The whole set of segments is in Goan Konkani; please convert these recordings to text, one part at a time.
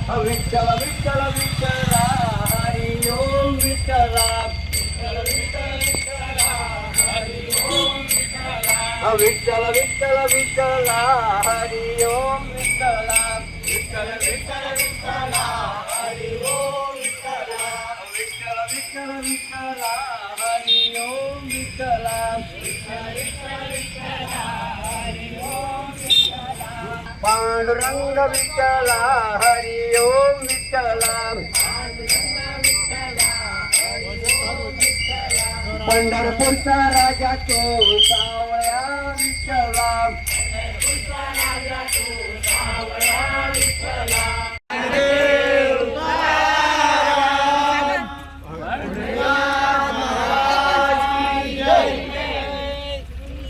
विठ्ठल विठ्ठल विठ्ठला हरी ओम विठ्ठला. विठ्ठल विठ्ठल विठ्ठला हरी ओम विठ्ठला. विठ्ठल विठ्ठल विठ्ठला हरी ओम विठ्ठला. विठ्ठल विठ्ठल विठ्ठला हरी ओम विठ्ठला. विठ्ठल विठ्ठल विठ्ठला हरी ओम विठ्ठला. पांडुरंग विठ्ठला हरी ओम विठ्ठला. पंढरपूरचा राजा तो सावळ्या विठ्ठला.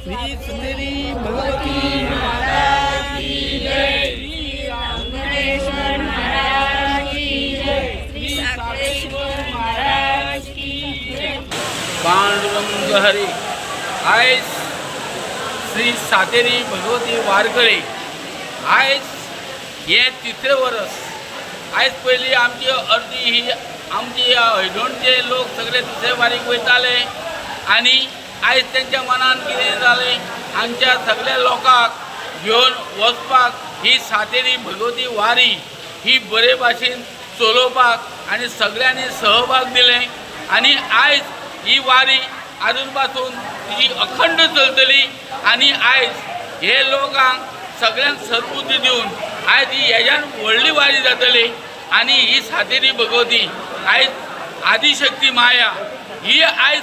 श्री सुंदरी भगवती माता की जय. श्री रामगणेश्वर महाराज की जय. श्री साखळेश्वर महाराज की जय. पांडुरंग हरी. आयज श्री सातेरी भगवती वारकरी आयज हे तिसरें वरस. आयज पयलीं आमची अर्दी ही आमची हळदोणचे लोक सगळे तिसरे वारीक वयताले आनी आयज तेंच्या मनान कितें जालें, आमच्या सगळ्या लोकांक घेवन वचपाक ही सातेरी भगवती वारी ही बरे भाशेन चलोवपाक आनी सगळ्यांनी सहभाग दिले आनी आयज ही वारी आजून पासून तिची अखंड चलतली. आनी आयज हे लोकांक सगळ्यांक सदबुद्दी दिवन आयज ही हेज्यान व्हडली वारी जातली. आनी ही सातेरी भगवती आयज आदिशक्ती माया ही आयज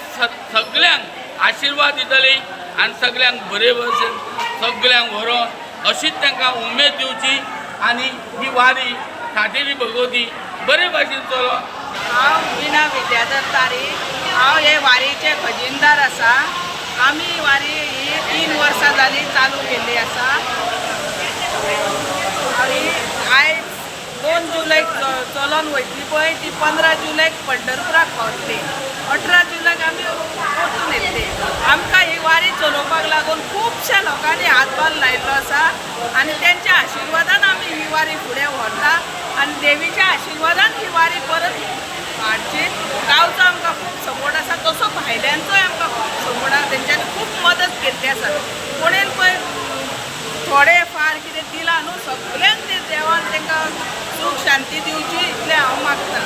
सगळ्यांक आशिर्वाद दितली आनी सगळ्यांक बरे भशेन सगळ्यांक व्हरोन अशीच तांकां उमेद दिवची आनी ही वारी सातेरी भगवती बरे भाशेन चलो. हांव विणा विद्याधर तारी. हांव हे वारीचे खजिनदार आसा. आमी वारी ही 3 वर्सां जालीं चालू केल्ली आसा आनी आयज 2 जुलयक चलोन वयतली पळय ती 15 जुलयक पंढरपुराक पावतली. 18 जुलयक आमी परतून येतली. आमकां ही वारी चलोवपाक लागून खुबश्या लोकांनी हातभार लायिल्लो आसा आनी तेंच्या आशिर्वादान आमी ही वारी फुडें व्हरता आनी देवीच्या आशिर्वादान ही वारी परत हाडची. गांवचो आमकां खूब सपोर्ट आसा, तसो भायल्यांचोय आमकां खूब सपोर्ट आसा. तेंच्यांनी खूब मदत केल्ली आसा. कोणेन पळय थोडे फार कितें दिलां न्हू, सगल्यांक ते देवान तांकां सूख शांती दिवची इतलें हांव मागतां.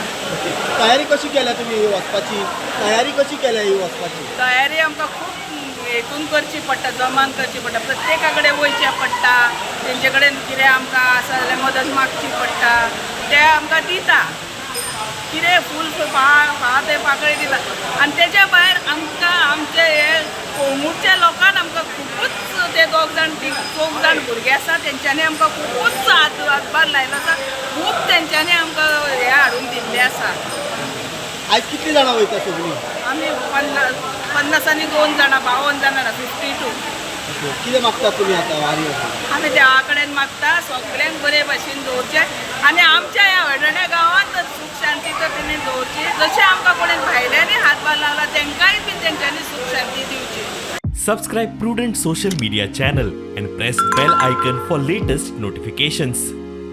तयारी कशी केल्या तुमी ही वचपाची? तयारी कशी केल्या ही वचपाची? तयारी आमकां खूब हेतून करची पडटा, जमान करची पडटा. प्रत्येका कडेन वयचें पडटा, तेंचे कडेन कितें आमकां आसा जाल्यार मदत मागची पडटा. ते आमकां दिता कितें फूल फा ते पाकळी दिता. आनी तेच्या भायर आमकां आमचे हे कोंगूरच्या लोकान आमकां खुबूच ते दोग जाण तीग चौग जाण भुरगे आसा, तेंच्यांनी आमकां खुबूच हातभार लायलो आसा. खूब तेंच्यांनी आमकां हें हाडून दिल्लें आसा. आयज कितली जाणां वयता सगळीं? आमी 50 आनी 2 जाणां, 52 जाणां ना, 52. ओके. कितें मागतात तुमी आतां वारी वचून? आमी देवा कडेन मागता सगल्यांक बरे भाशेन दवरचें आनी आमच्या ह्या हळदण्या गांवांत तर सूख शांती तर तेणी दवरची. जशें आमकां कोणें भायल्यांनी हातभार लावला तेंकांय बी तेंच्यांनी सूख शांती दिवची. Subscribe Prudent Social Media channel and press bell icon for latest notifications.